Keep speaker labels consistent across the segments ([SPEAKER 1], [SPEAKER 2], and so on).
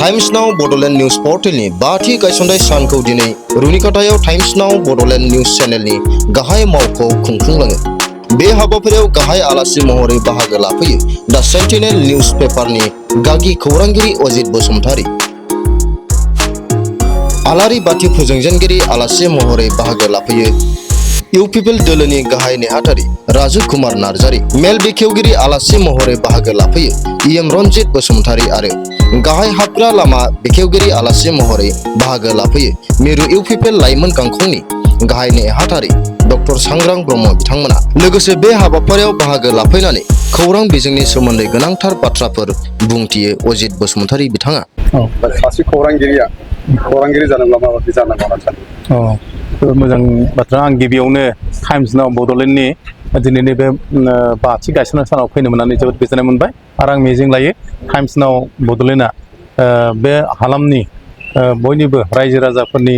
[SPEAKER 1] Times now Bodoland news पर्टेलनि बाथि गायसननाय सानखौ दिनै रुनिकाटायाव टाइम्स नाउ बड'लेण्ड निउज चेनेलनि गाहाय मावख'आव खुंफुंलाङो। बे हाबाफारियाव गाहाय आलासि महरै बाहागो लाफैयो दा सेन्टिनेल निउज पेपारनि गागि खौरांगिरि अजित बसुमतारी। आलारि बाथि फोजोंजेनगिरि आलासि महरै बाहागो लाफैयो इउ पिपल दोलोनि गाहाय नेहाथारि राजु कुमार नार्जारी। मेल बेखेवगिरि आलासि महरै बाहागो लाफैयो इएम रनजित बसुमतारी आरो गाहाय हाबग्रा लामा बेखेवगिरि आलासि महरै बाहागो लाफैयो मिरु इउ पिपल लाइमोन गांखंनि गाहाय नेहाथारि डक्टर सांग्रां ब्रह्म बिथांमोना। लोगोसे बे हाबाफारियाव बाहागो लाफैनानै खौरां बिजोंनि सोमोन्दै गोनांथार बाथ्राफोर बुंथियो अजित बसुमतारी बिथाङा।
[SPEAKER 2] सासे खौरांगिरि जानोब्ला माबायदि जानांगौ होनना सानो?
[SPEAKER 3] मोजां बाथ्रा। आं गिबियावनो टाइम्स नाउ बड'लेण्डनि दिनैनि बे बाथि गायसननाय सानाव फैनो मोननानै जोबोद गोजोननाय मोनबाय आरो आं मिजिं लायो टाइम्स नाउ बड'लेण्डआ बे हालामनि बयनिबो रायजो राजाफोरनि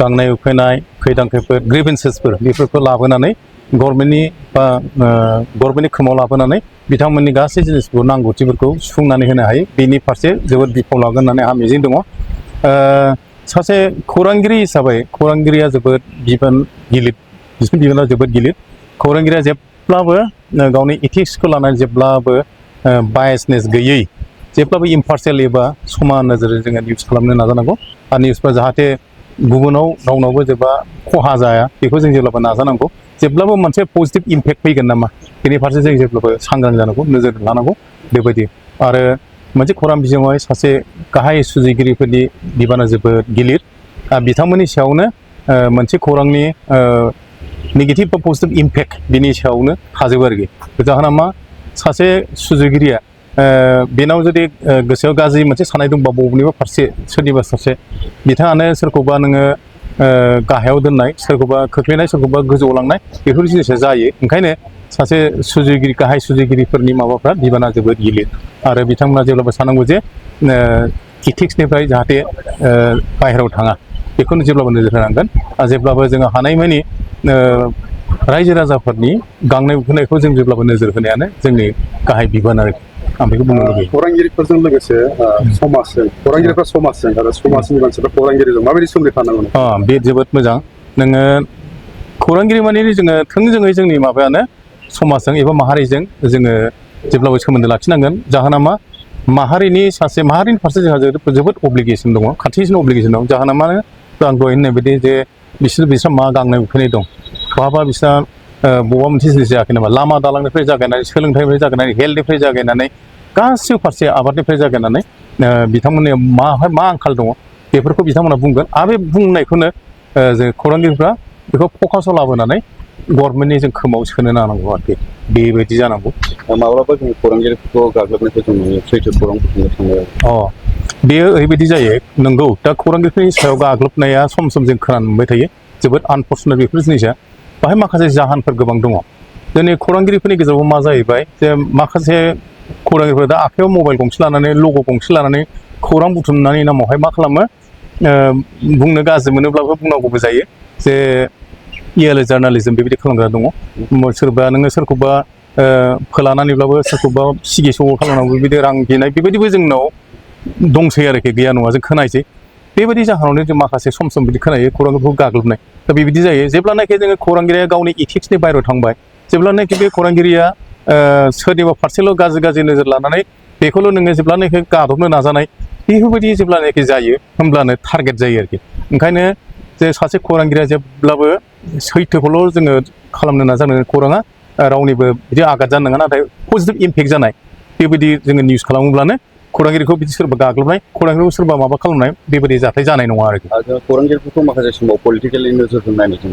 [SPEAKER 3] गांनाय उखैनाय खैदां खैफोद ग्रिभेन्सेसफोर बेफोरखौ लाबोनानै गभर्नमेन्टनि खोमाव लाबोनानै बिथांमोननि गासै जिनिसफोरखौ नांगौथिफोरखौ सुफुंनानै होनो हायो बेनि फारसे जोबोद बिफाव लागोन होननानै आंहा मिजिं दङ। सासे खौरांगिरि हिसाबै खौरांगिरिया जोबोद बिबान गिलिर, बिसोरनि बिबाना जोबोद गिलिर। खौरांगिरिया जेब्लाबो गावनि इथिक्सखौ लानानै जेब्लाबो बायासनेस गैयै जेब्लाबो इम्पार्सियेल एबा समान नोजोरै जोङो निउस खालामनो नाजानांगौ आरो निउसफ्रा जाहाथे गुबुनाव रावनावबो जेब्ला खहा जाया बेखौ जों जेब्लाबो नाजानांगौ। जेब्लाबो मोनसे पजिटिभ इम्पेक्ट फैगोन नामा बेनि फारसे जों जेब्लाबो सांग्रां जानांगौ, नोजोर लानांगौ बेबायदि। आरो मोनसे खौरां बिजोङावहाय सासे गाहाय सुजुगिरिफोरनि बिबाना जोबोद गिलिर। बिथांमोननि सायावनो मोनसे खौरांनि नेगेटिभ बा पजिटिभ इम्पेक्ट बिनि सायावनो थाजोबो आरोखि। जाहोना मा, सासे सुजुगिरिया बेनाव जुदि गोसोआव गाज्रि मोनसे साननाय दंबा बबेनिबा फारसे सोरनिबा सासे बिथाङानो सोरखौबा नोङो गाहायाव दोननाय, सोरखौबा खोख्लैनाय, सोरखौबा गोजौआव लांनाय बेफोर जिनिसा जायो। ओंखायनो सासे सुजुगिरि गाहाय सुजुगिरिफोरनि माबाफ्रा बिबाना जोबोद गिलिर आरो बिथांमोना जेब्लाबो साननांगौ जे इथिक्सनिफ्राय जाहाथे बाहेरायाव थाङा बेखौनो जेब्लाबो नोजोर होनांगोन। आरो जेब्लाबो जोङो हानायमानि रायजो राजाफोरनि गांनाय उखैनायखौ जों जेब्लाबो नोजोर होनायानो जोंनि गाहाय बिबान आरोखि। आं बेखौ बुंनो लुबैयो।
[SPEAKER 2] खौरांगिरिफोरजों लोगोसे समाजजों खौरांगिरिफ्रा समाजजों आरो समाजनि मानसिफ्रा खौरांगिरिजों माबायदि सोमोन्दो थानांगौ?
[SPEAKER 3] बे जोबोद मोजां। नोङो खौरांगिरि माने जोङो थोंजोङै जोंनि माबायानो समाजजों एबा माहारिजों जोङो जेब्लाबो सोमोन्दो लाखिनांगोन। जाहोना मा, माहारिनि फारसे जोंहा जोबोद अब्लिगेसन दङ, खाथिसिन अब्लिगेसन दं। जाहोना मा, आं दहाय होननाय बायदि जे बिस्रा मा गांनाय उखैनाय दं, बहाबा बिस्रा बबेबा मोनसे जिनिस जायाखै नामा, लामा दालांनिफ्राय जागायनानै सोलोंथाइनिफ्राय जागायनानै हेल्थनिफ्राय जागायनानै गासिबो फारसे आबादनिफ्राय जागायनानै बिथांमोननियाव मा आंखाल दङ बेफोरखौ बिथांमोना बुंगोन। आरो बे बुंनायखौनो जों खौरांगिरिफ्रा बेखौ फकासाव लाबोनानै गभर्नमेन्टनि जों खोमाव सोनो नांगौ आरोखि। बेबायदि जानांगौ।
[SPEAKER 2] माब्लाबा जों खौरांगिरिफोरखौ गाग्लोबनायखौ जों नुयो सैथो खौरां बुथुमनो थांनायाव।
[SPEAKER 3] बेयो ओरैबायदि जायो। नंगौ, दा खौरांगिरिफोरनि सायाव गाग्लोबनाया सम सम जों खोनानो मोनबाय थायो। जोबोद आनफर्सुनेट बेफोर जिनिसा। बाहाय माखासे जाहोनफोर गोबां दङ। दिनै खौरांगिरिफोरनि गेजेराव मा जाहैबाय जे माखासे खौरांगिरिफोरा दा आखायाव मबाइल गंसे लानानै लग' गंसे लानानै खौरां बुथुमनायनि नामावहाय मा खालामो, बुंनो गाज्रि मोनोब्लाबो बुंनांगौबो जायो जे इयालो जार्नालिजम बेबायदि खालामग्रा दङ। सोरबा नोङो सोरखौबा फोलानानैब्लाबो सोरखौबा सिगि सग' खालामनांगौ बेबायदि रां बिनाय बेबायदिबो जोंनाव दंसै आरोखि, गैया नङा, जों खोनायसै। बेबायदि जाहोनावनो जों माखासे सम सम बिदि खोनायो खौरांफोरखौ गाग्लोबनाय। दा बेबायदि जायो जेब्लानाखि जोङो खौरांगिरिया गावनि इथिक्सनि बायहेरायाव थांबाय, जेब्लानाखि बे खौरांगिरिया सोरनिबा फारसेल' गाज्रि नोजोर लानानै बेखौल' नोङो जेब्लानाखि गादबनो नाजानाय बेफोरबायदि जेब्लानाखि जायो होमब्लानो टारगेट जायो आरोखि। ओंखायनो जे सासे खौरांगिरिया जेब्लाबो सैथोखौल' जोङो खालामनो नाजानांगोन। खौराङा रावनिबो बिदि आघात जानो नाङा, नाथाय पजिटिभ इम्पेक्ट जानाय बेबायदि जोङो निउस खालामोब्लानो खौरांगिरिखौ बिदि सोरबा गाग्लोबनाय, खौरांगिरिखौ सोरबा माबा खालामनाय बेबायदि जाथाय जानाय नङा आरोखि।
[SPEAKER 2] आरो खौरांगिरिफोरखौ माखासे समाव पलिटिकेलि नोजोर होनानै जों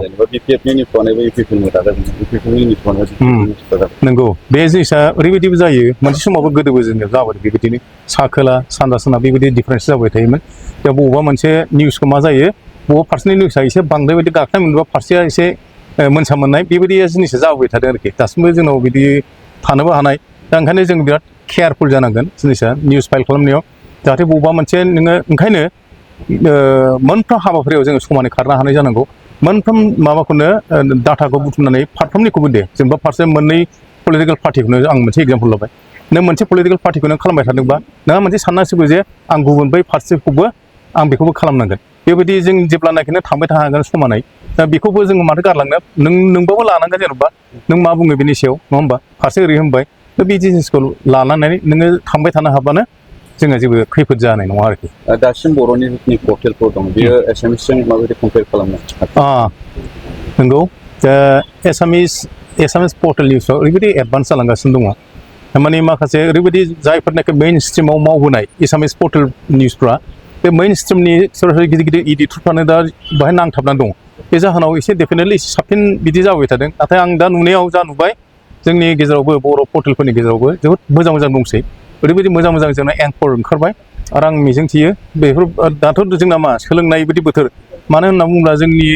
[SPEAKER 2] जेनेबा बिपिएफनि निउसआनो इउपिपिएलनि दाजादों, इउपिपिएलनि निउसआनो
[SPEAKER 3] नंगौ, बे जिनिसा ओरैबायदिबो जायो। मोनसे समावबो गोदोबो जोंनियाव जाबाय बेबायदिनो सा खोला सानजा सोनाब बेबायदि डिफारेन्स जाबाय थायोमोन। दा बबेबा मोनसे निउसखौ मा जायो, बबेबा फारसेनि निउसआ एसे बांद्राय बायदि गाख्लाय मोनबा फारसेया एसे मोनसा मोननाय बेबायदि जिनिसा जाबोबाय थादों आरोखि। दासिमबो जोंनाव बिदि थानोबो हानाय। दा ओंखायनो जों बिराद केयारफुल जानांगोन जिनिसा निउस फाइल खालामनायाव, जाहाथे बबेबा मोनसे नोङो ओंखायनो मोनफ्रोम हाबाफारियाव जोङो समानै खारनो हानाय जानांगौ। मोनफ्रोम माबाखौनो डाटाखौ बुथुमनानै फारफ्रोमनिखौबो दे जेनेबा फारसे मोननै पलिटिकेल पार्टिखौनो आं मोनसे एग्जाम्पल लाबाय। नों मोनसे पलिटिकेल पार्टिखौ नों खालामबाय थादोंबा नोंहा मोनसे साननांसिगौ जे आं गुबुन बै फारसेखौबो आं बेखौबो खालामनांगोन बेबायदि जों जेब्लानाखि थांबाय थानो हागोन समानै दा बेखौबो जोङो माथो गारलांनो नोंबाबो लानांगोन जेन'बा नों मा बुङो बेनि सायाव नङा होमबा फारसे ओरै होनबाय दा बे जिनिसखौ लानानै नोङो थांबाय थानो हाबानो जोङो जेबो खैफोद जानाय नङा आरोखि
[SPEAKER 2] दासिम बर'नि जिखिनि पर्टेलफोर दं बेयो एसामिसजों माबायदि कम्पेयार खालामनो
[SPEAKER 3] नंगौ एसामिस पर्टेल निउसआव ओरैबायदि एडभान्स जालांगासिनो दङ थारमाने माखासे ओरैबायदि जायफोरनाखि मेइन स्ट्रिमाव मावबोनाय एसामिस पर्टेल निउसफ्रा बे मेइन स्ट्रिमनि सरासरि गिदिर गिदिर इडिटरफ्रानो दा बाहाय नांथाबनानै दङ बे जाहोनाव एसे डेफिनेटलि एसे साबसिन बिदि जाबाय थादों नाथाय आं दा नुनायाव जा नुबाय जोंनि गेजेरावबो बर' पर्टेलफोरनि गेजेरावबो जोबोद मोजां मोजां दंसै ओरैबायदि मोजां मोजां जोंना एंकर ओंखारबाय आरो आं मिजिंथियो बेफोर दाथ' जोंना मा सोलोंनाय बायदि बोथोर मानो होनना बुङोब्ला जोंनि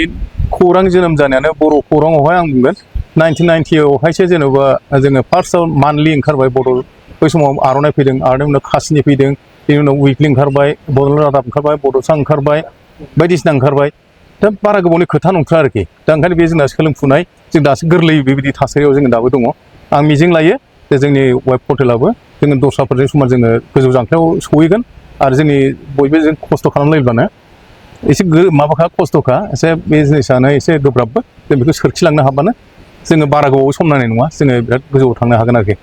[SPEAKER 3] खौरां जोनोम जानायानो बर' खौराङावहाय आं बुंगोन 1990आवहायसो जेनेबा जोङो फार्स्टआव मान्थलि ओंखारबाय बड'ल बै समाव आर'नाइ फैदों आर'नाइ उनाव खासिनि फैदों बेनि उनाव उइकलि ओंखारबाय बड'लेण्ड रादाब ओंखारबाय बड'सा ओंखारबाय बायदिसिना ओंखारबाय दा बारा गोबावनि खोथा नंथ्रा आरोखि दा ओंखायनो बे जोंना सोलोंफुनाय जों दासो गोरलै बेबायदि थासारियाव जोङो दाबो दङ आं मिजिं लायो जे जोंनि वेब पर्टेलाबो जोङो दस्राफोरजों समान जोङो गोजौ जांख्लायाव सहैगोन आरो जोंनि बयबो जों खस्थ' खालामलायोब्लानो एसे माबाखा खस्थ'खा एसे बे जिनिसानो एसे गोब्राबबो जों बेखौ सोरखिलांनो हाबानो जोङो बारा गोबाव सम नांनाय नङा जोङो बिराद गोजौआव थांनो हागोन आरोखि